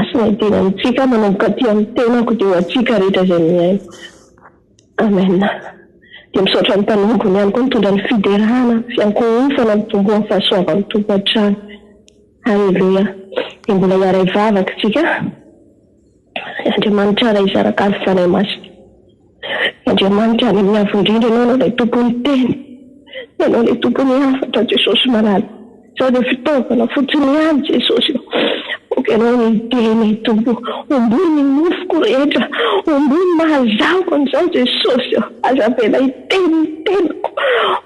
Masina hiteny amintsika manomboka aty amin'ny tenako dia ho antsika rehetra izay mihaino. Amen. Dia misaotra ny mpanompony ihany koa nitondra ny fiderana, fiankohofana mitomboa ny fahasoavan'ny Tompo hatrany. Aleloia. Dia mbola hiara-hivavaka isika. Andriamanitra Ray Zanaka ary Fanahy Masina. Andriamanitra any amin'ny avo indrindra Ianao no ilay Tompon'ny teny. Ianao ilay Tompon'ny hafatra Jesosy malala. Izaho dia fitaovana fotsiny ihany Jesosy o. Aoka Ianao no hiteny Tompo. Homboy ny nofoko rehetra. Homboy ny maha-zahoko an'izao Jesosy o. Aza avela hiteny ny tenako.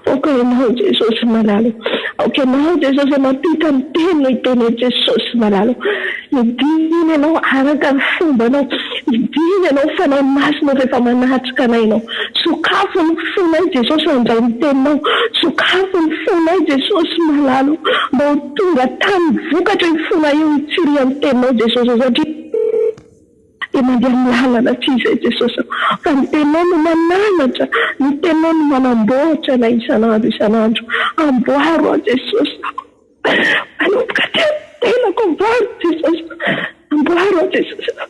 Aoka Ianao Jesosy malala. Aoka Ianao Jesosy mampita ny teny no hiteny Jesosy malala. Midina Ianao araka ny fombanao. Midina Ianao Fanahy Masina rehefa manatrika anay Ianao. Sokafo ny fonay Jesosy handray ny teninao. Sokafo ny fonay Jesosy malala o. Mba ho tonga tany vokatra io fonay io hitsirian'ny teninao Jesosy o satria dia mandeha amin'ny lalana tsy izay Jesosy o. Fa ny teninao no mananatra, ny teninao no manamboatra anay isan'andro isan'andro. Amboaro aho Jesosy o. Manomboka aty amin'ny tenako, amboaro Jesosy o. Amboaro aho Jesosy o.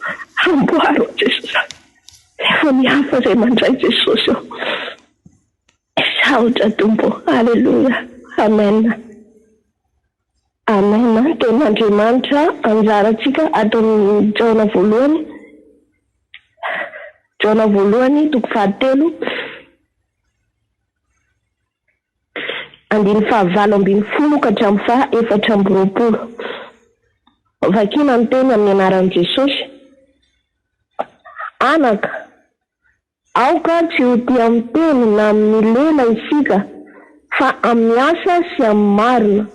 Amboaro aho Jesosy o. Rehefa ny hafa izay mandray Jesosy o. Misaotra Tompo. Aleloia. Amen. Amen. Tenin'Andriamanitra anjarantsika ato amin'ny Jaona voalohany. Jaona voalohany toko fahatelo. Andininy fahavalo ambinifolo ka hatramin'ny faha 24. Vakina ny teny amin'ny anaran'i Jesosy. Anaka, aoka tsy ho tia amin'ny teny na amin'ny lela isika, fa amin'ny asa sy amin'ny marina.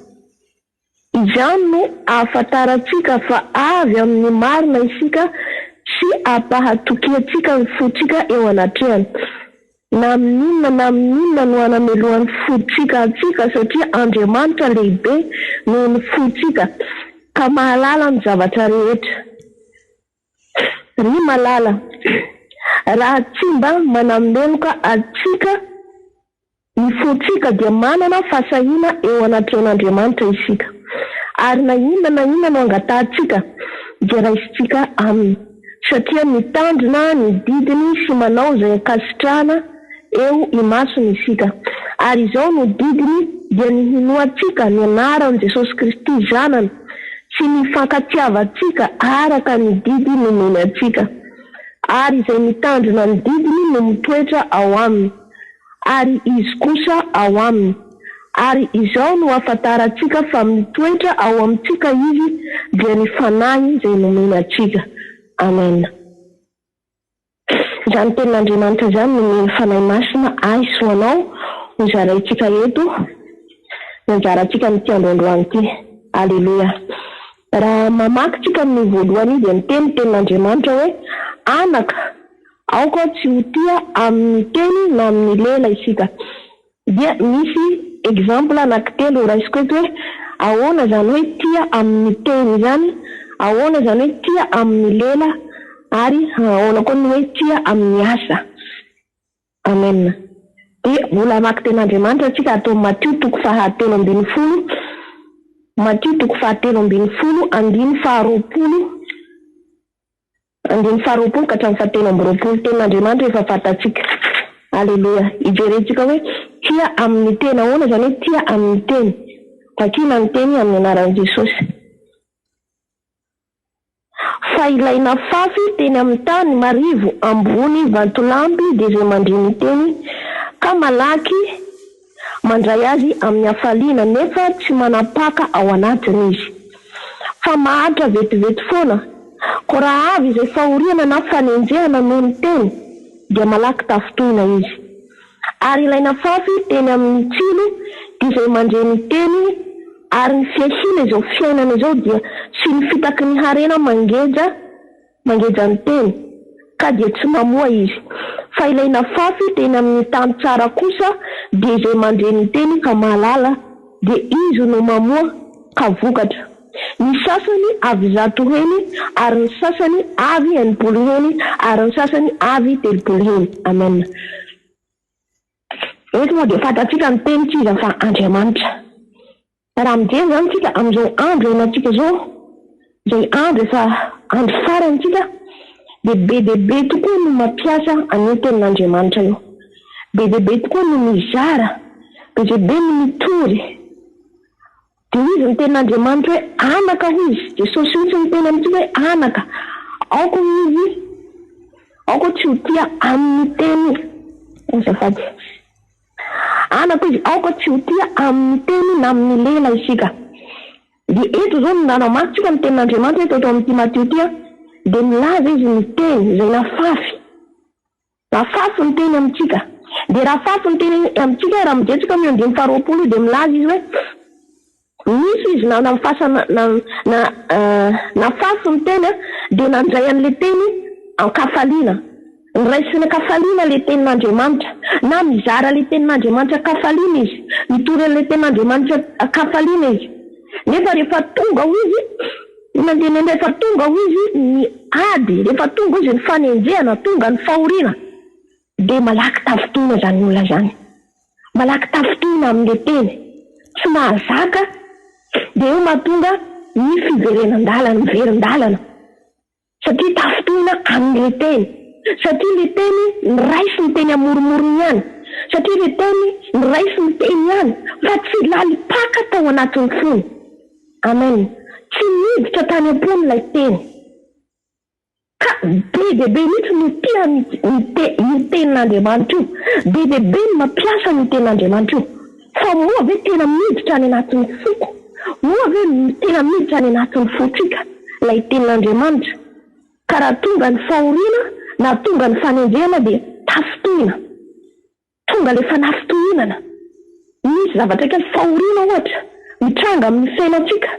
Izany no ahafantarantsika fa avy amin'ny marina isika sy ampahatokiantsika ny fontsika eo anatrehany. Na amin'inona na amin'inona no anamelohan'ny fontsika antsika satria Andriamanitra lehibe noho ny fontsika ka mahalala ny zavatra rehetra. Ry malala, raha tsy mba manameloka antsika ny fontsika dia manana fahasahiana eo anatrehan'Andriamanitra isika. Ary na inona na inona no angatahantsika dia raisintsika Aminy, satria mitandrina ny didiny sy manao izay ankasitrahana eo imasony isika. Ary izao no didiny dia ny hinoantsika ny anaran'i Jesosy Kristy Zanany sy ny hifankatiavantsika araka ny didy nomeny antsika. Ary izay mitandrina ny didiny no mitoetra ao Aminy. ary Izy kosa ao aminy. Ary izao no ahafantarantsika fa mitoetra ao amintsika Izy, dia ny Fanahy izay nomeny antsika. Amen. Izany Tenin'Andriamanitra izany nomen'ny Fanahy Masina ahy sy ho anao ho zaraintsika eto, ny anjarantsika amin'ity andro androany ity. Aleloia. Raha mamaky tsika amin'ny voalohany dia miteny ny Tenin'Andriamanitra hoe, Anaka, Aoka tsy ho tia amin'ny teny na amin'ny lela isika. Dia misy exemple anankitelo ho raisiko eto hoe ahoana izany hoe tia amin'ny teny izany, ahoana izany hoe tia amin'ny lela ary ahoana koa ny hoe tia amin'ny asa. Amen. Dia mbola hamaky tenin'Andriamanitra isika ato amin'ny Matio toko faha 13, Matio toko faha 13 andininy faha 20. Andininy faharoapolo ka hatramin'ny fahatelo amby roapolo. Tenin'Andriamanitra efa fantatsika. Aleloia. Hijerentsika hoe tia amin'ny teny ahoana izany hoe tia amin'ny teny. Vakina ny teny amin'ny anaran'i Jesosy. Fa ilay nafafy teny amin'ny tany marivo ambony vatolampy dia izay mandre ny teny ka malaky mandray azy amin'ny hafaliana nefa tsy manam-paka ao anatiny izy, fa maharitra vetivety foana, koa raha avy izay fahoriana na fanenjehana noho ny teny, dia malaky tafintohina izy. Ary ilay nafafy teny amin'ny tsilo dia izay mandre ny teny ary ny fiahiana izao fiainana izao dia sy ny fitaky ny harena mangeja Mangeja ny teny, ka dia tsy mamoa izy. Fa ilay nafafy teny amin'ny tany tsara kosa dia izay mandre ny teny ka mahalala, dia izy no mamoa ka vokatra. Ny sasany avy zato heny, ary ny sasany avy 60 heny, ary ny sasany avy 30 heny. Amen. Eto moa dia fantatsika ny teny tsy iza fa Andriamanitra. Raha mijery izany isika amin'izao andro iainantsika izao. Izay andro efa andro farany tsika dia be dia be tokoa no mampiasa an'io tenin'Andriamanitra io. Be dia be tokoa no mizara, be dia be no mitory. Dia hoy izy ny tenin'Andriamanitra hoe anaka hoy izy, Jesosy mihitsy niteny amintsika hoe anaka, aoka hoy izy, aoka tsy ho tia amin'ny teny, azafady. Anaka hoy izy, aoka tsy ho tia amin'ny teny na amin'ny lela isika. Dia eto izao no namaky tsika ny tenin'Andriamanitra eto ato amin'ity Matio ity an, dia milaza izy ny teny izay nafafy, nafafy ny teny amintsika. Dia raha afafy ny teny amintsika, raha mijery tsika amin'io andininy faharoapolo io dia milaza izy hoe, nisy izy na nafasana na na nafafy ny teny an, dia nandray an'ilay teny an-kafaliana. Noraisiny an-kafaliana ilay tenin'Andriamanitra, na mizara ilay tenin'Andriamanitra an-kafaliana izy, mitory an'ilay tenin'Andriamanitra an-kafaliana izy. Nefa rehefa tonga hoy izy, inona no teneniny, rehefa tonga hoy izy ny ady, rehefa tonga hoy izy ny fanenjehana, tonga ny fahoriana, dia malaky tafintohina izany olona izany. Malaky tafintohina amin'ilay teny, tsy mahazaka, dia eo mahatonga ny fiverenan-dalana, miverin-dalana. Satria tafintohina amin'ilay teny. Satria ilay teny noraisiny teny amoromorony ihany. Satria ilay teny noraisiny teny ihany fa tsy lalim-paka tao anatin'ny fony. Amen. Tsy niditra tany am-pony ilay teny. Ka be dia be mihitsy no tia ny io tenin'Andriamanitra io. Be dia be ny mampiasa an'io tenin'Andriamanitra io. Fa moa ve tena miditra any anatin'ny foko? Moa ve tena miditra any anatin'ny fontsika ilay tenin'Andriamanitra? Ka raha tonga ny fahoriana na tonga ny fanenjehana dia tafintohina. Tonga ilay fanafintohinana. Misy zavatra kely, fahoriana ohatra, mitranga amin'ny fiainantsika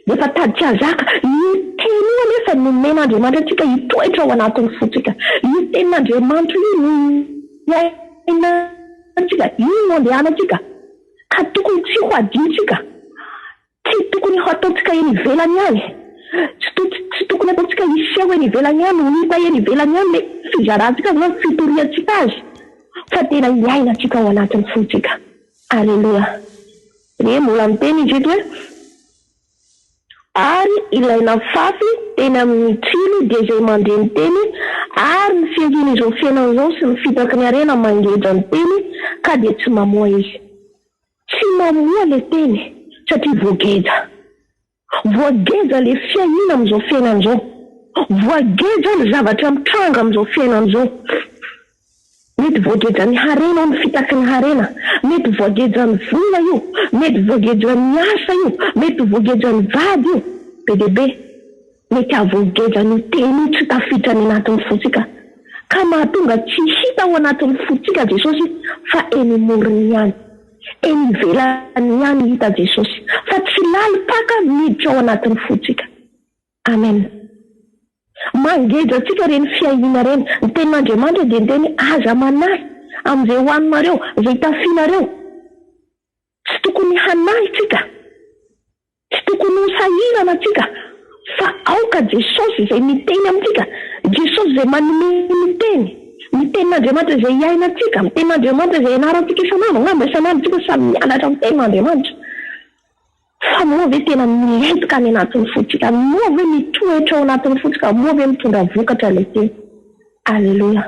dia efa tady tsy hahazaka. Io teny io anefa no nomen'Andriamanitra antsika hitoetra ao anatin'ny fontsika. Io tenin'Andriamanitra io no iainantsika, io no andehanantsika ka tokony tsy ho adinontsika. Tsy tokony hataontsika eny ivelany ihany, tsy tokony hataontsika hiseho eny ivelany ihany, ho hita eny ivelany ihany ilay fizarantsika azy na ny fitoriantsika azy fa tena iainantsika ao anatin'ny fontsika. Aleloia. Re, mbola miteny izy eto hoe, Ary ilay nafafy teny amin'ny tsilo dia izay mandre ny teny, ary ny fiahian'izao fiainana izao sy ny fitaky ny harena mangeja ny teny, ka dia tsy mamoa izy. Tsy mamoa ilay teny satria voageja. Voageja ilay fiahiana amin'izao fiainana izao. Voageja ny zavatra mitranga amin'izao fiainana izao. Mety voagejan'ny harena ao ny fitaky ny harena, mety voagejan'ny vola io, mety voagejan'ny asa io, mety voagejan'ny vady io, be dia be. Mety hahavoageja an'io teny io tsy tafiditra any anatin'ny fontsika, ka mahatonga tsy hita ao anatin'ny fontsika Jesosy fa eny imorony ihany, eny ivelany ihany hita Jesosy, fa tsy lalim-paka miditra ao anatin'ny fontsika. Amen. Mangeja antsika ireny fiahiana ireny. Ny tenin'Andriamanitra dia niteny hoe aza manahy amin'izay hohaninareo, izay hitafianareo. Tsy tokony hanahy tsika. Tsy tokony ho sahirana tsika fa aoka Jesosy izay miteny amintsika, Jesosy izay manome ny teny, ny tenin'Andriamanitra izay iainantsika, ny tenin'Andriamanitra izay ianarantsika isan'andro, angamba isan'andro tsika samy mianatra ny tenin'Andriamanitra. Fa moa ve tena milentika any anatin'ny fontsika? Moa ve mitoetra ao anatin'ny fontsika? Moa ve mitondra vokatra ilay teny? Aleloia.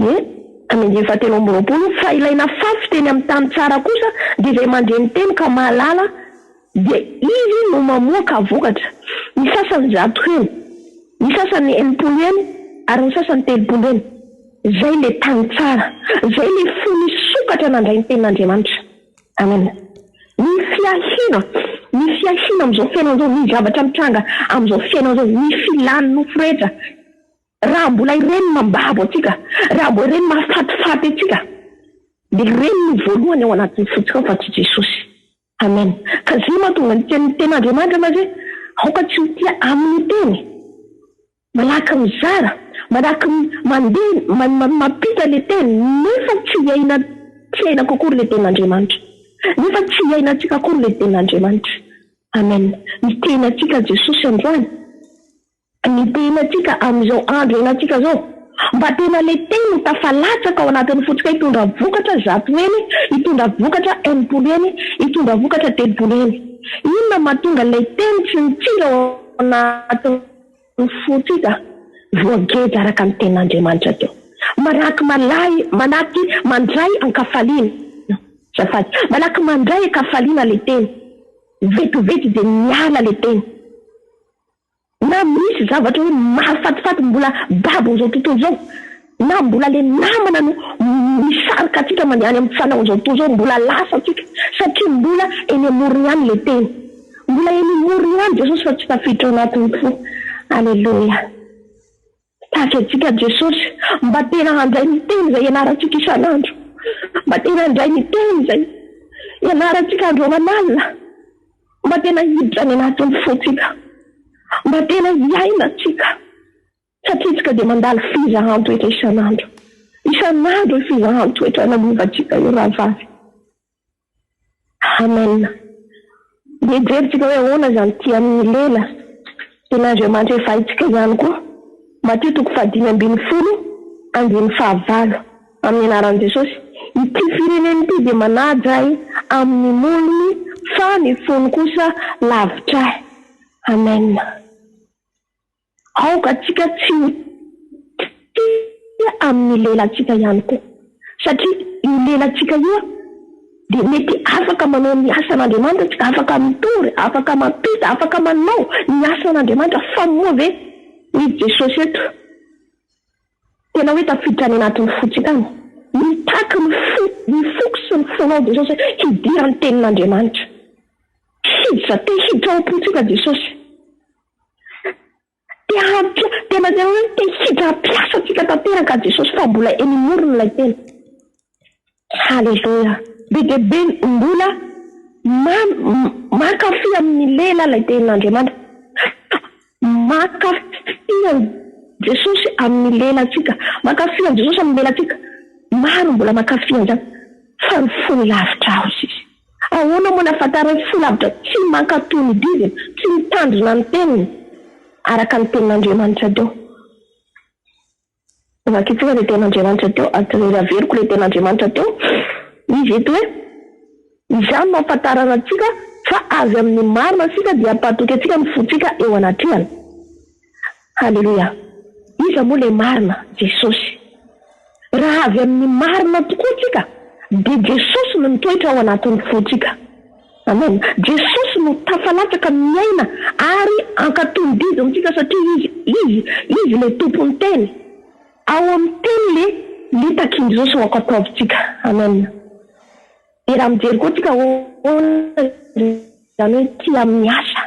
Ie, amin'ny andininy fahatelo amby 20, Fa ilay nafafy teny amin'ny tany tsara kosa dia izay mandre ny teny ka mahalala, dia izy no mamoa ka vokatra, ny sasany 100 heny, ny sasany 60 heny, ary ny sasany 30 heny. Izay ilay tany tsara, izay ilay fo nisokatra nandray ny tenin'Andriamanitra. Amen. Ny fiahiana, ny fiahiana amin'izao fiainana izao, ny zavatra mitranga amin'izao fiainana izao, ny filan'ny nofo rehetra, Raha mbola ireny no mambabo antsika, raha mbola ireny mahafatifaty antsika, dia ireny no voalohany ao anatin'ny fontsika ao fa tsy Jesosy. Amen. Ka izay mahatonga ny tenin'ny tenin'Andriamanitra mantsy hoe aoka tsy ho tia amin'ny teny. Malaky mizara, malaky mandeha, mampita ilay teny, nefa tsy iaina, tsy iainako akory ilay tenin'Andriamanitra. Nefa tsy iainantsika akory ilay tenin'Andriamanitra. Amen. Miteny antsika Jesosy androany. Ny tenantsika amin'izao andro iainantsika izao. Mba tena ilay teny ho tafalatsaka ao anatin'ny fontsika hitondra vokatra 100 heny, hitondra vokatra 60 heny, hitondra vokatra 30 heny. Inona no mahatonga ilay teny tsy mitsiry ao anatin'ny fontsika? Voageja araka ny tenin'Andriamanitra teo. Malaky malay, malaky mandray an-kafaliana. Azafady. Malaky mandray an-kafaliana ilay teny. Vetivety dia miala ilay teny. Na misy zavatra hoe mahafatifaty mbola babon'izao tontolo izao, na mbola le namana no misarika antsika mandeha any amin'ny fanaon'izao tontolo izao, mbola lasa antsika satria mbola eny amorony ihany le teny. Mbola eny imorony ihany Jesosy fa tsy tafiditra ao anatin'ny fo. Aleloia. Tahaka antsika Jesosy mba tena handray ny teny izay ianarantsika isan'andro. Mba tena handray ny teny izay ianarantsika andro aman'alina. Mba tena hiditra any anatin'ny fontsika. Mba tena hiainantsika. Satria tsika dia mandalo fizahan-toetra isan'andro. Isan'andro io fizahan-toetra lalovantsika io rahavavy. Amen. Dia hijerintsika hoe ahoana izany tia amin'ny lela. Tena Andriamanitra efa haintsika ihany koa. Matio toko faha-15 andininy fahavalo. Amin'ny anaran'i Jesosy. Ity firenena ity dia manaja ahy amin'ny molony fa ny fony kosa lavitra ahy. Amen. Aoka tsika tsy ho tia amin'ny lelantsika ihany koa. Satria io lelantsika io dia mety afaka manao ny asan'Andriamanitra tsika, afaka mitory, afaka mampita, afaka manao ny asan'Andriamanitra fa moa ve hoy Jesosy eto tena hoe tafiditra any anatin'ny fontsika any? Mitaky ny fo, ny foko sy ny fonao Jesosy hidiran'ny tenin'Andriamanitra. Hiditra, te hiditra ao am-pontsika Jesosy. Te hampia, tena tena hoe te hiditra hampiasa antsika tanteraka Jesosy fa mbola eny imorony ilay teny. Haleloia. Be dia be ny mbola ma, mankafy amin'ny lela ilay tenin'Andriamanitra. Mankafy an'i Jesosy amin'ny lelantsika. Mankafy an'i Jesosy amin'ny lelantsika. Maro mbola mankafy an'izany. Fa ny fony lavitra azy izy. Ahoana moa no ahafantaran'ny fo lavitra tsy mankatò ny didiny, tsy mitandrina ny teniny, araka ny tenin'Andriamanitra teo? Vakintsika ilay tenin'Andriamanitra teo, averiko ilay tenin'Andriamanitra teo, izy eto hoe, Izany no ahafantarana antsika fa avy amin'ny marina isika dia hampahatoky antsika ny fontsika eo anatrehany. Haleloia! Iza moa ilay marina? Jesosy. Raha avy amin'ny marina tokoa tsika dia Jesosy no mitoetra ao anatin'ny fontsika. Amen. Jesosy no tafalatsaka miaina ary hankatò ny didy amintsika satria Izy, Izy, Izy ilay Tompon'ny Teny. Ao amin'ny Teny le, le takin'i Jesosy ho ankatoavintsika. Amen. Dia raha mijery koa tsika ahoana izany hoe tia amin'ny asa.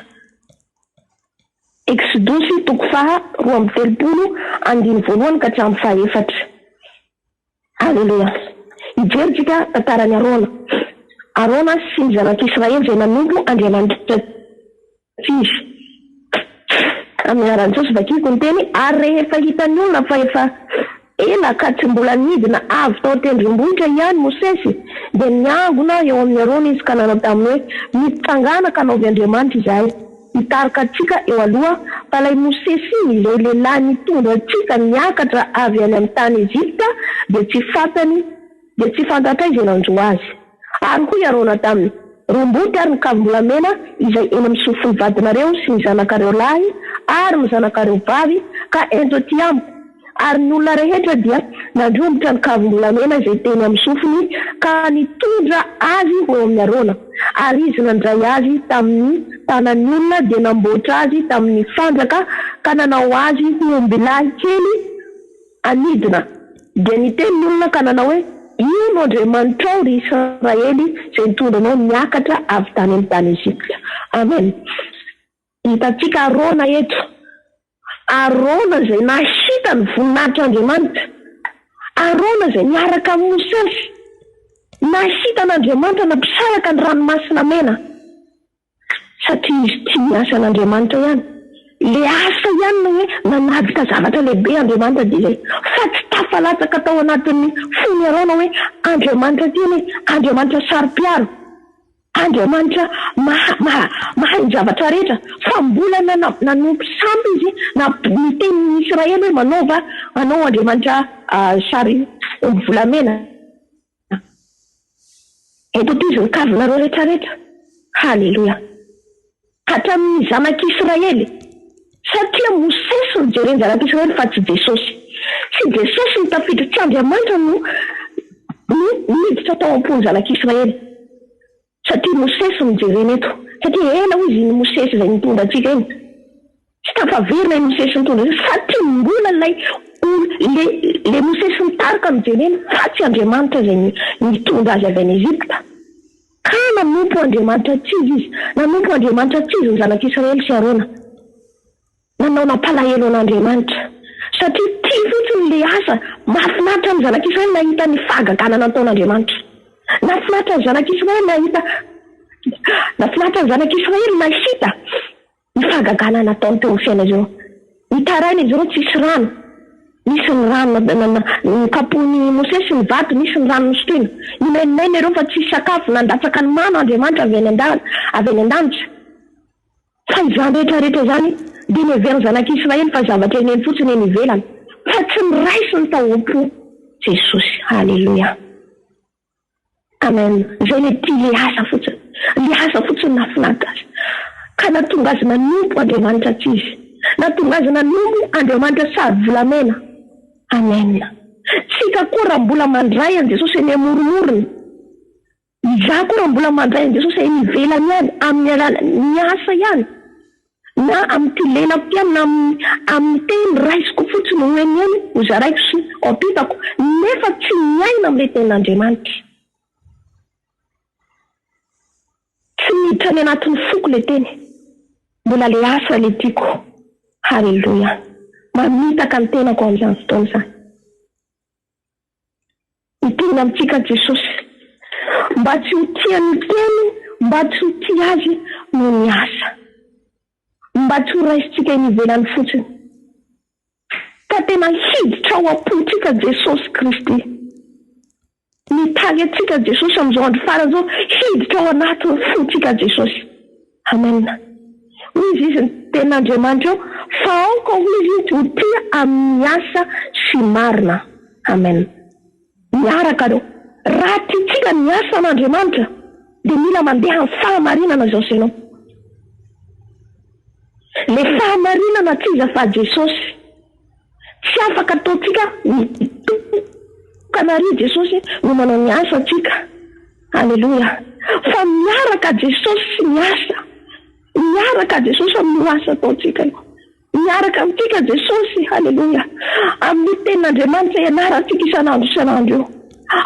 Eksodosy toko faha 32 andiny voalohany ka hatramin'ny faha efatra. Aleloia. Hijery tsika tantaran'i Arona. Arona sy ny zanak'Israely izay nanompo Andriamanitra tsy izy. Amin'ny anaran'i Jesosy vakiko ny teny, ary rehefa hitan'ny olona fa efa ela ka tsy mbola nidina avy tao an-tendrombohitra ihany Mosesy, dia niangona eo amin'i Arona izy ka nanao taminy hoe, Mitsangàna ka anaovy andriamanitra izahay. Hitarika antsika eo aloha, fa ilay Mosesy iny, izay lehilahy nitondra antsika niakatra avy any amin'ny tany Egypta, dia tsy fantany, dia tsy fantatray izay nanjo azy. Ary hoy Arona taminy, Romboty ary ny kavim-bolamena izay eny amin'ny sofin'ny vadinareo sy ny zanakareo lahy ary ny zanakareo vavy, ka ento aty amiko. Ary ny olona rehetra dia nandrombotra ny kavim-bolamena izay teny amin'ny sofiny ka nitondra azy ho eo amin'i Arona. Ary izy nandray azy tamin'ny tanan'ny olona dia namboatra azy tamin'ny fandraka ka nanao azy ho ombilahy kely anidina. Dia niteny ny olona ka nanao hoe, Io no Andriamanitrao, ry Israely, izay nitondra anao niakatra avy tany amin'ny tany Egypta. Amen. Hitantsika Arona eto. Arona izay nahita ny voninahitr'Andriamanitra. Arona izay niaraka amin'i Mosesy. Nahita an'Andriamanitra nampisaraka ny Ranomasina Mena. Satria izy tia ny asan'Andriamanitra ihany. Ilay asa ihany no hoe nanavita zavatra lehibe Andriamanitra dia izay. Fa tsy tafalatsaka tao anatin'ny fon'i Arona hoe Andriamanitra ity anie, Andriamanitra saro-piaro. Andriamanitra maha maha mahay ny zavatra rehetra fa mbola nana nanompo sampy izy na niteny ny Israely hoe manaova anao Andriamanitra sary omby volamena ento tohizo ny kavinareo rehetra rehetra. Haleloia. Hatramin'ny zanak'Israely. Satria Mosesy no jeren'ny zanak'Israely fa tsy Jesosy. Tsy Jesosy no tafiditra, tsy Andriamanitra no no niditra tao am-pon'ny zanak'Israely. Satria Mosesy no jerena eto. Satria ela hoy izy iny Mosesy izay nitondra antsika iny. Tsy tafaverina i Mosesy nitondra antsika satria mbola ilay olo le le Mosesy nitarika no jerena fa tsy Andriamanitra izay nitondra azy avy any Egypta. Ka nanompo Andriamanitra tsy izy izy. Nanompo Andriamanitra tsy izy ny zanak'Israely sy Arona. Nanao nampalahelo an'Andriamanitra. Satria tia fotsiny ilay asa. Mahafinaritra ny zanak'Israely nahita ny fahagagana nataon'Andriamanitra. Nahafinaritra ny zanak'Israely nahita Nahafinaritra ny zanak'Israely nahita ny fahagagana nataony teo amin'ny fiainan'izy ireo. Nitaraina izy ireo tsisy rano. Nisy ny rano nokapohin'i Mosesy ny vato, nisy ny rano nosotroina. Nimenomenona ireo fa tsisy sakafo, nandatsaka ny mana Andriamanitra avy any an-danitra. Fa izany rehetra rehetra izany dia neverin'ny zanak'Israely fa zavatra eny eny fotsiny eny ivelany, fa tsy noraisiny tao am-po Jesosy. Haleloia. Amen. Izay le tia le asa fotsiny. Le asa fotsiny nahafinaritra azy. Ka nahatonga azy nanompo Andriamanitra tsy izy. Nahatonga azy nanompo Andriamanitra sary volamena. Amen. Tsika koa raha mbola mandray an'i Jesosy eny amoromorona. Izaho koa raha mbola mandray an'i Jesosy eny ivelany ihany, amin'ny alalan'ny asa ihany, na amin'ity lelako ity ihany, na amin'ny amin'ny teny raisiko fotsiny ho eny eny, ho zaraiko sy ho ampitako, nefa tsy miaina amin'ilay tenin'Andriamanitra. Tsy miditra any anatin'ny foko ilay teny. Mbola ilay asa ilay tiako. Haleloia. Mamitaka ny tenako amin'izany fotoana izany. Miteny amintsika Jesosy mba tsy ho tia ny teny, mba tsy ho tia Azy noho ny asa. Mba tsy ho raisintsika eny ivelany fotsiny. Fa tena hiditra ao am-pontsika Jesosy Kristy. Mitahy antsika Jesosy amin'izao andro farany izao, hiditra ao anatin'ny fontsika Jesosy. Amen. Hoy izy, izy ny tenin'Andriamanitra eo, fa aoka hoy izy ho tia amin'ny asa sy marina. Amen. Miaraka ireo. Raha tiantsika ny asan'Andriamanitra dia mila mandeha amin'ny fahamarinana izao sy ianao. Le fahamarinana tsy iza fa Jesosy. Tsy afaka ataontsika mitokana ary Jesosy no manao ny asantsika. Aleloia. Fa miaraka Jesosy sy ny asa. Miaraka Jesosy amin'io asa ataontsika io. Miaraka amintsika Jesosy, haleloia, amin'io tenin'Andriamanitra ianarantsika isan'andro isan'andro io.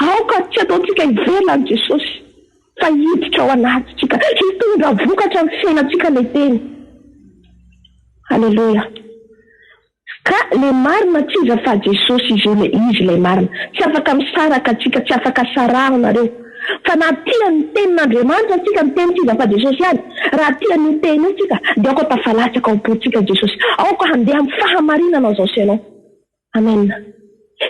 Aoka tsy ataontsika ivelany Jesosy, fa hiditra ao anatintsika, hitondra vokatra amin'ny fiainantsika ilay teny. Haleloia. Ka le marina tsy iza fa Jesosy izy io le izy ilay marina. Tsy afaka misaraka tsika, tsy afaka sarahina reo. Fa na tia ny tenin'Andriamanitra tsika, ny teny tsy iza fa Jesosy ihany, raha tia an'io teny io tsika dia aoka tafalatsaka ao am-pontsika Jesosy. Aoka handeha amin'ny fahamarinana izao sy ianao. Amen.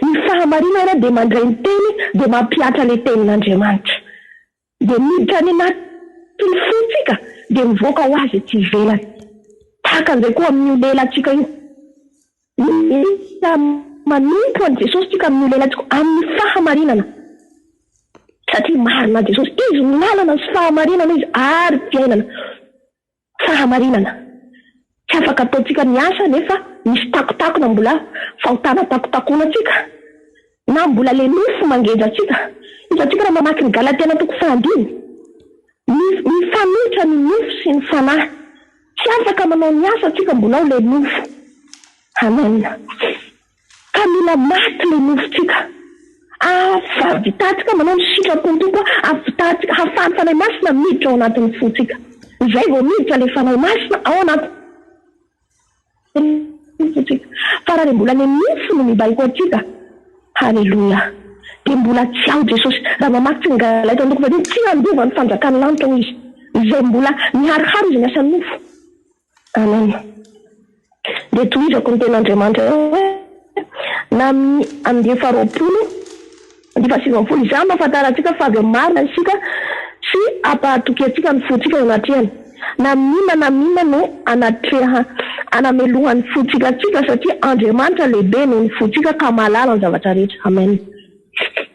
Ny fahamarinana dia mandray ny teny dia mampihatra le tenin'Andriamanitra. Dia miditra any anatin'ny fontsika dia mivoaka ho azy ety ivelany. Tahaka an'izay koa amin'io lelantsika io. Mila manompo an'i Jesosy tsika amin'io lelantsika io, amin'ny fahamarinana. Satria marina Jesosy. Izy no lalana sy fahamarinana Izy ary fiainana. Fahamarinana. Tsy afaka ataontsika ny asa nefa misy takotakona mbola fahotana takotakona antsika na mbola le nofo mangeja antsika. Hitantsika raha mamaky ny Galatiana toko fahadimy, mifanohitra ny nofo sy ny fanahy. Tsy afaka manao ny asa antsika mbola ao le nofo. Amen. Ka mila maty le nofontsika. Ahavitantsika manao ny sitrapon'ny Tompo, ahavitantsika, hahafahan'ny Fanahy Masina miditra ao anatin'ny fontsika. Izay vao miditra le Fanahy Masina ao anatin'ny fontsika. Fa raha le mbola le nofo no mibaiko antsika, haleloia, dia mbola tsy ao Jesosy. Raha mamaky tsy ny Galaita andoko fahadimy, tsy handova ny fanjakan'ny lanitra hoy izy. Izay mbola miharihary izy ny asan'ny nofo. Amen. Dia tohizako ny tenin'Andriamanitra hoe, na amin'ny andiany faharoapolo, andiany fahasivy ambin'ny folo, izany no ahafantarantsika fa avy amin'ny marina isika sy ampahatokiantsika ny fontsika eo anatrehany, na amin'inona na amin'inona no anatreha anamelohan'ny fontsika antsika, satria Andriamanitra lehibe noho ny fontsika ka mahalala ny zavatra rehetra. Amen.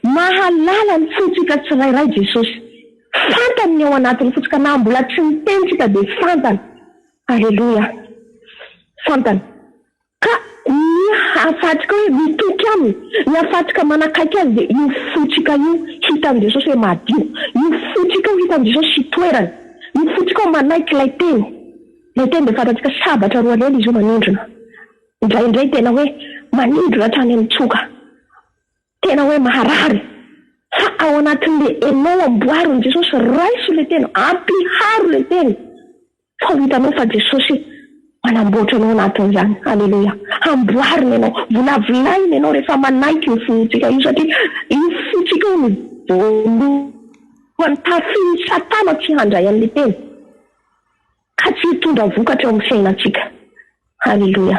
Mahalala ny fontsika tsirairay Jesosy. Fantany ny ao anatin'ny fontsika, na mbola tsy niteny tsika dia fantany. Aleloia. Fantany. Ka ny hahafahantsika hoe mitoky Aminy, ny hahafahantsika manakaiky Azy dia io fontsika io hitan'i Jesosy hoe madio. Io fontsika io hitan'i Jesosy hitoerany. Io fontsika io manaiky ilay Teny. Ilay Teny dia fantatsika sabatra roalela izy io manindrona. Indraindray tena hoe manindrona hatrany amin'ny tsoka. Tena hoe maharary. Fa ao anatin'ilay enao amboarin'i Jesosy, raiso ilay teny, ampiharo ilay teny. Fa ho hitanao fa Jesosy manamboatra anao anatin'izany. Aleloia. Hamboarina ianao, volavolaina ianao rehefa manaiky io fontsika io satria io fontsika io no voalohany tafihin'i Satana tsy handray an'ilay teny ka tsy hitondra vokatra eo amin'ny fiainantsika. Aleloia.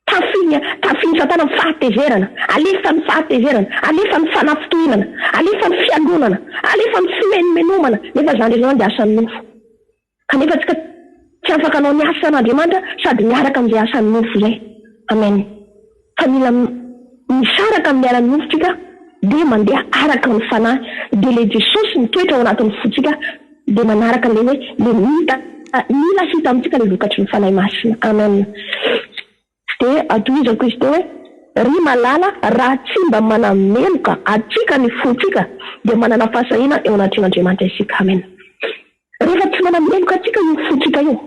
Tafiny, tafin'i Satana ny fahatezerana, alefa ny fahatezerana, alefa ny fanafintohinana, alefa ny fialonana, alefa ny fimenomenomana, nefa izany rehetra izany dia asan'ny nofo. Kanefa tsika tsy afaka hanao ny asan'Andriamanitra sady miaraka amin'izay asan'ny nofo izay. Amen. Fa mila misaraka amin'ny aran'ny nofo tsika dia mandeha araka ny Fanahy, dia ilay Jesosy mitoetra ao anatin'ny fontsika dia manaraka ilay hoe ilay mita mila hita amintsika ilay vokatry ny Fanahy Masina. Amen. Dia tohizako izy teo hoe, Ry malala, raha tsy mba manameloka antsika ny fontsika, dia manana fahasahiana eo anatrehan'Andriamanitra isika. Amen. Rehefa tsy manameloka antsika io fontsika io,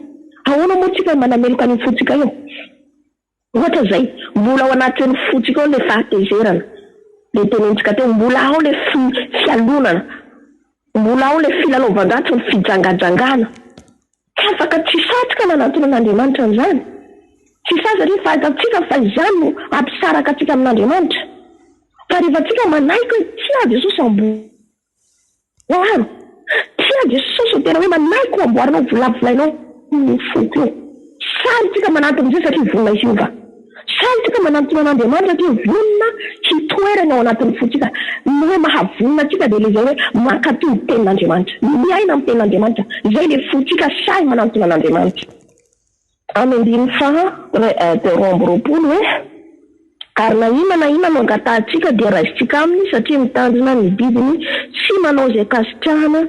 ahoana moa tsika manameloka an'io fontsika io? Ohatra izay, mbola ao anatin'ny fontsika ao ilay fahatezerana, ilay tenenintsika teo, mbola ao ilay fialonana, mbola ao ilay filalaovan-dratsy, ny fijangajangana. Tsy afaka tsy satrika nanantona an'Andriamanitra an'izany. Tsy sahy satria fantatsika fa izany no hampisaraka antsika amin'Andriamanitra. Fa rehefa tsika manaiky hoe tsia Jesosy amboaro. Tsia Jesosy ô tena hoe manaiky ho amboarinao volavolainao ny foko io. Sahy tsika manantona izay satria vonona hiova. Sahy tsika manantona an'Andriamanitra satria vonona hitoerany ao anatin'ny fontsika. Ny hoe mahavonona antsika dia ilay izay hoe mankatò ny tenin'Andriamanitra. Miaina amin'ny tenin'Andriamanitra. Izay ilay fontsika sahy manantona an'Andriamanitra. Amin'ny andininy faha 22 hoe, Ary na inona na inona no angatahantsika dia raisintsika aminy satria mitandrina ny didiny sy manao izay ankasitrahana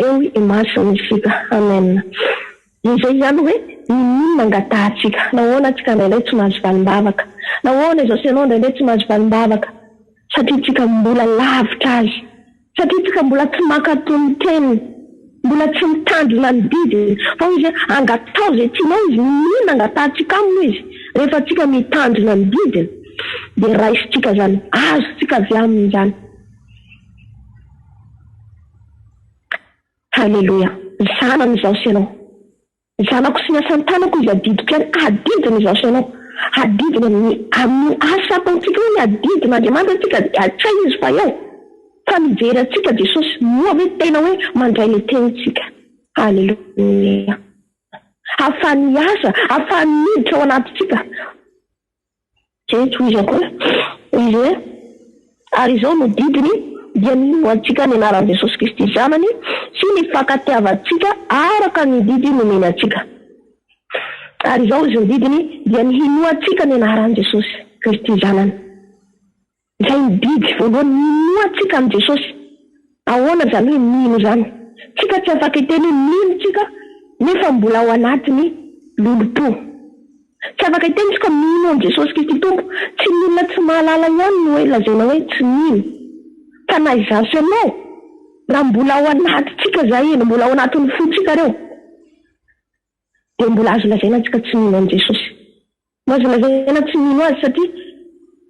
eo imasony isika. Amen. Izay izany hoe n'inon'inona angatahantsika. Nahoana tsika indraindray tsy mahazo valim-bavaka? Nahoana izao sy ianao indraindray tsy mahazo valim-bavaka? Satria tsika mbola lavitra azy. Satria tsika mbola tsy mankatò ny teniny, mbola tsy mitandrina ny didiny. Fa hoy izy hoe, angataho izay tianao izy, n'inon'inona angatahantsika aminy hoy izy, rehefa tsika mitandrina ny didiny, dia raisintsika izany, azontsika avy aminy izany. Haleloia. Zanany izaho sy ianao. Zanako sy ny asan-tanako izy adidiko ihany, adidiny izaho sy ianao, adidiny amin'ny amin'io asa ataontsika io ny adidin'Andriamanitra antsika dia tsy hay izy fa eo fa mijery antsika Jesosy, moa ve tena hoe mandray ilay teny tsika? Aleloia. Ahafahany miasa, ahafahany miditra ao anatintsika. Dia tohizako hoe, hoy izy hoe, Ary izao no didiny, dia ny hinoantsika ny anaran'i Jesosy Kristy Zanany, sy ny hifankatiavantsika araka ny didy nomeny antsika. Ary izao izy ny didiny, dia ny hinoantsika ny anaran'i Jesosy Kristy Zanany. Izay ny didy voalohany, minoa antsika amin'i Jesosy. Ahoana izany hoe mino izany? Tsika tsy afaka hiteny hoe mino tsika nefa mbola ao anatin'ny lolompo. Tsy afaka hiteny tsika mino an'i Jesosy Kristy Tompo. Tsy ny olona tsy mahalala ihany no hoe lazaina hoe tsy mino. Fa na izaho sy ianao, raha mbola ao anatintsika izay iny, mbola ao anatin'ny fontsika ireo, dia mbola azo lazaina tsika tsy mino an'i Jesosy. Azo lazaina tsy mino azy satria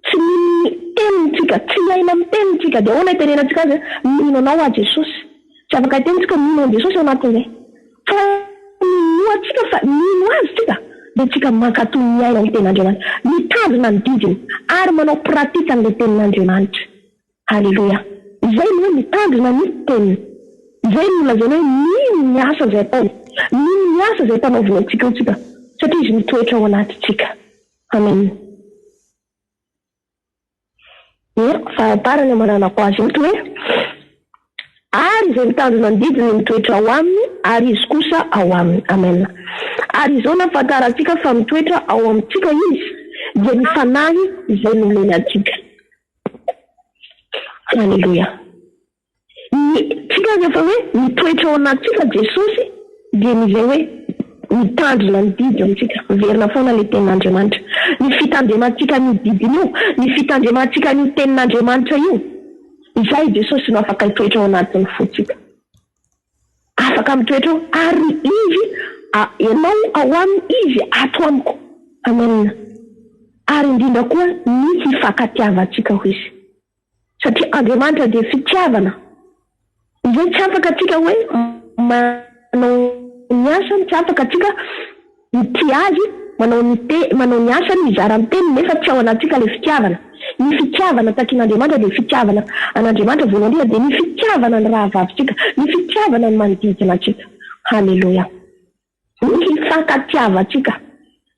tsy mino ny teniny tsika, tsy miaina amin'ny teniny tsika, dia ahoana itenenantsika azy hoe mino anao aho Jesosy? Tsy afaka hiteny tsika mino an'i Jesosy ao anatin'izay. Fa minoantsika fa mino azy tsika dia tsika mankatò miaina ny tenin'Andriamanitra, mitandrina ny didiny ary manao pratique an'ilay tenin'Andriamanitra. Aleloia! Izay no hoe mitandrina ny teniny. Izay no lazaina hoe mino ny asa izay ataony. Mino ny asa izay ampanaoviny antsika eo tsika, satria Izy mitoetra ao anatintsika. Amen. Dia faramparany amaranako azy eto hoe, Ary izay mitandrina ny didiny no mitoetra ao aminy, ary Izy kosa ao aminy. Amen. Ary izao no ahafantarantsika fa mitoetra ao amintsika Izy, dia ny Fanahy izay nomeny antsika. Aleloia. Ny tsika rehefa hoe mitoetra ao anatintsika Jesosy dia ny izay hoe. Mitandrina ny didy amintsika. Miverina foana ilay tenin'Andriamanitra. Ny fitandremantsika an'io didiny io, ny fitandremantsika an'io tenin'Andriamanitra io, izay Jesosy no afaka hitoetra ao anatin'ny fontsika. Afaka mitoetra ao ary Izy, ianao ao aminy, Izy ato amiko. Amen. Ary indrindra koa ny hifankatiavantsika hoy Izy. Satria Andriamanitra dia fitiavana. Izay tsy afaka antsika hoe manao ny asany, tsy afaka antsika mitia Azy, manao ny te, manao ny asany, mizara ny teniny nefa tsy ao anatintsika ilay fitiavana. Ny fitiavana takian'Andriamanitra dia fitiavana an'Andriamanitra voalohany indrindra dia ny fitiavana ny rahavavintsika, ny fitiavana ny manodidina antsika. Haleloia. Ny hifankatiavantsika.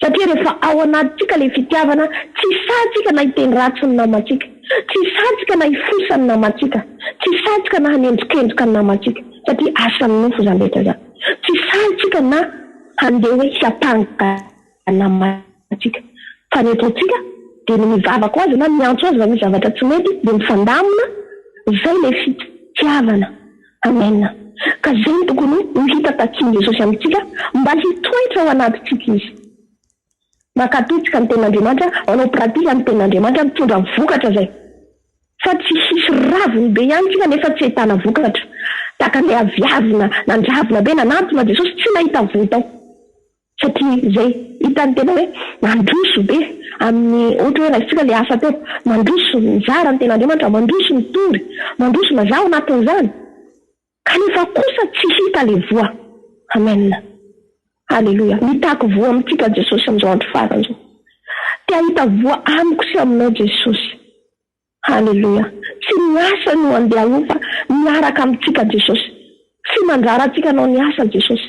Satria rehefa ao anatintsika ilay fitiavana, tsy sahintsika na hiteny ratsy ny namantsika, tsy sahintsika na hifosa ny namantsika, tsy sahintsika na hanendrikendrika ny namantsika, satria asan'ny nofo izany rehetra izany. Tsy sahintsika na handeha hoe hiampanga namantsika. Fa ny ataontsika dia ny mivavaka ho azy na miantso azy raha misy zavatra tsy mety dia mifandamina, izay ilay fitiavana. Amen. Ka izay no tokony ho hita takian'i Jesosy amintsika mba hitoetra ao anatintsika Izy. Mankatò tsika ny tenin'Andriamanitra, manao pratique ny tenin'Andriamanitra, mitondra vokatra izay. Fa tsy hisy raviny be ihany tsika nefa tsy ahitana vokatra. Tahaka an'ilay aviavina nandravina be nanantona Jesosy tsy nahita voa tao. Satria izay hitan'ny tena hoe mandroso be amin'ny ohatra hoe raisintsika ilay asa teo, mandroso mizara ny tenin'Andriamanitra, mandroso mitory, mandroso mazava anatin'izany, kanefa kosa tsy hita ilay voa. Amen. Aleloia. Mitaky voa amintsika Jesosy amin'izao andro farany izao. Te hahita voa amiko sy aminao Jesosy. Haleloia! Tsy ny asa no andeha aloha fa miaraka amintsika Jesosy. Tsy mandrara antsika hanao ny asa Jesosy.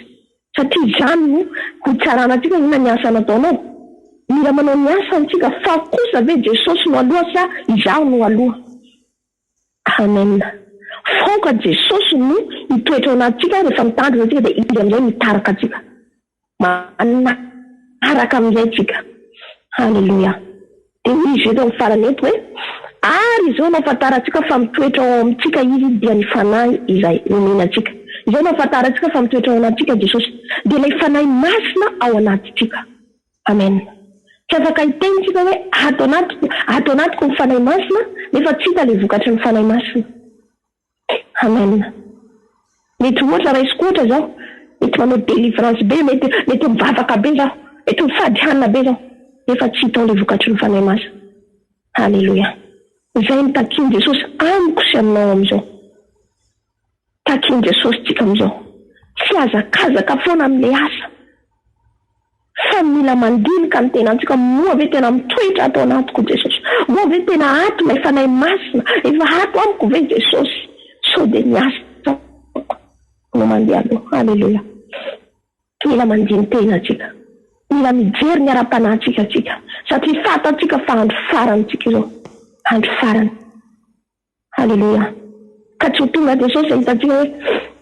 Satria izany no ho tsarana antsika inona ny asa nataonao. Mila manao ny asany tsika fa kosa ve Jesosy no aloha sa izaho no aloha? Amen. Faoka Jesosy no hitoetra ao anatintsika rehefa mitandrina antsika dia Izy amin'izay mitarika antsika. Manaraka amin'izay tsika. Haleloia. Dia hoy izy eto amin'ny farany eto hoe, Ary izao no ahafantarantsika fa mitoetra ao amintsika Izy dia ny Fanahy izay nomeny antsika. Izao no ahafantarantsika fa mitoetra ao anatintsika Jesosy, dia ilay Fanahy Masina ao anatintsika. Amen. Tsy afaka hiteny tsika hoe ato anatiko, ato anatiko ny Fanahy Masina nefa tsy hita ilay vokatry ny Fanahy Masina. Amen. Mety ohatra raisiko ohatra zao, mety manao delivrance be, mety mety mivavaka be zaho, mety mifady hanina be zaho, nefa tsy hita ao le vokatry ny Fanahy Masina. Haleloia. Zay no takian'i Jesosy amiko sy aminao amizao. Takian'i Jesosy tsika amizao. Tsy hazakazaka foana amle asa. Fa mila mandinika ny tenantsika, moa ve tena mitoetra ato anatiko Jesosy? Moa ve tena ato ilay Fanahy Masina? Efa ato amiko ve Jesosy? Sao dia ny asako no mandeha aloha? Aleloia! Mila mandini-tena tsika. Mila mijery ny ara-panahintsika tsika, satria fantatsika fa andro farany tsika izao. Andro farany. Haleloia. Ka tsy ho tonga Jesosy ahitantsika hoe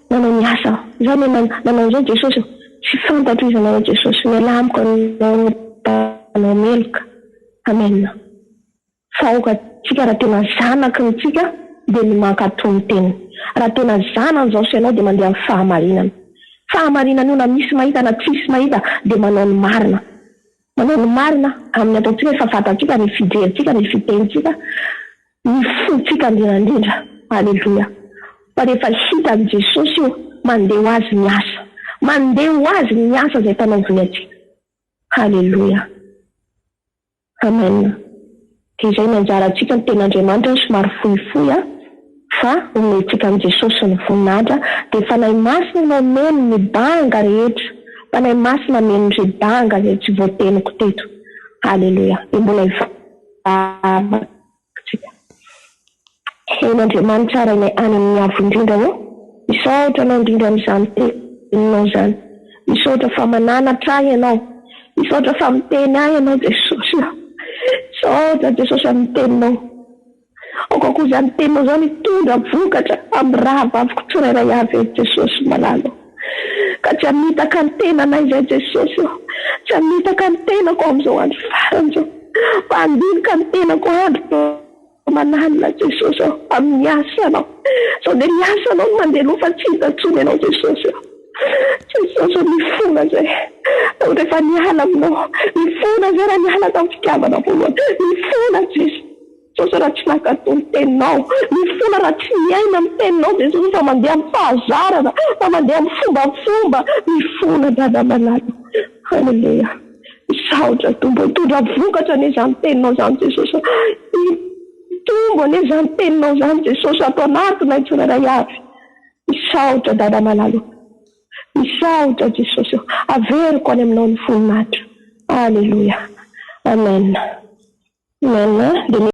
nanao ny asa aho. Izaho anie nanao an'izao Jesosy ô. Tsy fantatro iza anao Jesosy. Mialà amiko anao mpanao meloka. Amen. Fa aoka tsika raha tena zanaky ny tsika dia ny mankatò ny teniny. Raha tena zanany izao sy ianao dia mandeha amin'ny fahamarinana. Fahamarinana io na misy mahita na tsisy mahita dia manao ny marina. Manao ny marina amin'ny ataontsika efa fantatsika ny fijerintsika ny fitenintsika ny fontsika indrindra indrindra. Aleloia. Fa rehefa hitan'i Jesosy io, mandeha ho azy ny asa. Mandeha ho azy ny asa izay mpanaoviny antsika. Aleloia. Amen. Dia izay ny anjarantsika ny tenin'Andriamanitra somary fohifohy a, fa omentsika an'i Jesosy ny voninahitra, dia Fanahy Masina no omeny ny banga rehetra, Fanahy Masina ameno ry banga izay tsy voateniko teto. Aleloia. Dia mbola hivavaka tsika. Eny Andriamanitra Rainay any amin'ny Avo Indrindra ô, misaotra Anao indrindra amin'izany teninao izany. Misaotra fa mananatra ahy Ianao. Misaotra fa miteny ahy Ianao Jesosy ô. Misaotra Jesosy amin'ny teninao. Aoka koa izany teninao izany hitondra vokatra amin'ny rahavaviko tsirairay avy eto Jesosy malala ô. Ka tsy hamitaka ny tenanay izay Jesosy ô. Tsy hamitaka ny tenako amin'izao andro farany izao. Fa handinika ny tenako andro aman'alina Jesosy ô amin'ny asanao. Sao dia ny asanao no mandeha aloha fa tsy hita intsony Ianao Jesosy ô. Jesosy ô mifona zay rehefa niala aminao, mifona zay raha niala tamin'ny fitiavana voalohany, mifona Jesosy raha tsy nankato ny teninao, mifona raha tsy miaina amin'ny teninao Jesosy fa mandeha amin'ny fahazarana, fa mandeha amin'ny fombafomba, mifona Dada malala. Haleloia. Misaotra Tompo, hitondra vokatra anie izany teninao izany Jesosy. Hitombo anie izany teninao izany Jesosy ato anatinay tsirairay avy. Misaotra Dada malala o. Misaotra Jesosy o. Averiko any aminao ny voninahitra. Aleloia. Amen. Amen.